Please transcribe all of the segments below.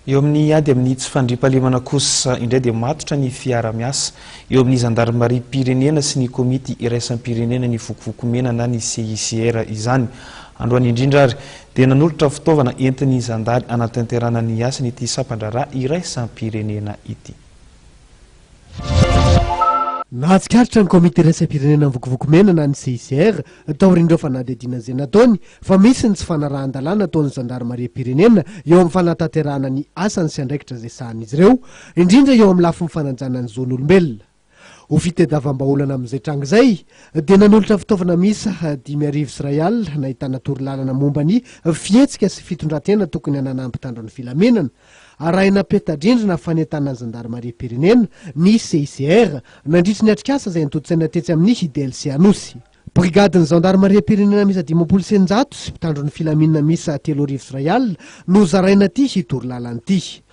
Eo amin'ny ady amin'ny tsy fandriampahalemana kosa indray dia matotra ny fiara-miasa eo amin'ny zandarimariam-pirenena sy ny komity iraisam-pirenena ny Vokovoko Mena na ny CICR izany. Androany indrindra ary dia nanolotra fitaovana entin'ny zandary hanatanterahana ny asany ity sampan-draharaha iraisam-pirenena ity. Nahatsikaritra ny Komity iraisam-pirenena ny Vokovoko Mena na ny CICR taorian'ireo fanadihadiana izay nataony fa misy ny tsy fanarahan-dalàna ataon'ny zandarimariam-pirenena eo amin'ny fanatanterahana ny asany sy andraikitra izay sahan'izy ireo, indrindra eo amin'ny lafiny fanajana ny zon'olombelona. Ho fitediavam-bahaolana amin'izay tranga izay dia nanolotra fitaovana miisa 1500 nahitana torolalana momba ny fihetsika sy fitondran-tena tokony hananan'ny mpitandro ny filaminana arahina peta-drindrina fanentanana ny zandarimariam-pirenena, ny CICR, nandritry ny atrikasa izay notontosaina tetsy amin'ny DLC Anosy. Brigadin'ny zandarimariam-pirenena miisa 650 sy mpitandro ny filaminana miisa 2100 no zaraina ity torolalana ity.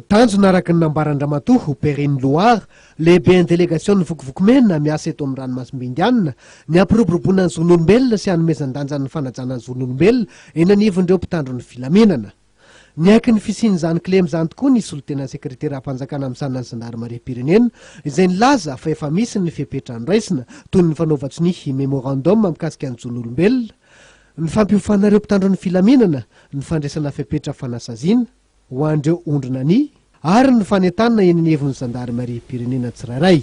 Tanjona araka ny nambaran-dRamatoa Perrine Loire, lehiben'ny delegasion'ny Vokovoko-mena miasa eto amin'ny ranomasimbe Indiana, ny hampiroboroboana ny zon'olombelona sy hanomezan-danja ny fanajana ny zon'olombelona eny anivon'ireo mpitandro ny filaminana. Niaiky ny fisian'izany kilema izany tokoa ny solontenan'ny sekreteram-panjakana misahana ny zandarimariam-pirenena izay nilaza fa efa misy ny fepetra noraisina toy ny fanaovan-tsonia memorandum mikasika ny zon'olombelona, ny fampiofana ireo mpitandro ny filaminana, ny fandraisana fepetra fanasaziana ho an'ireo ondry nania ary ny fanentanana eny anivon'ny zandarimariam-pirenena tsirairay.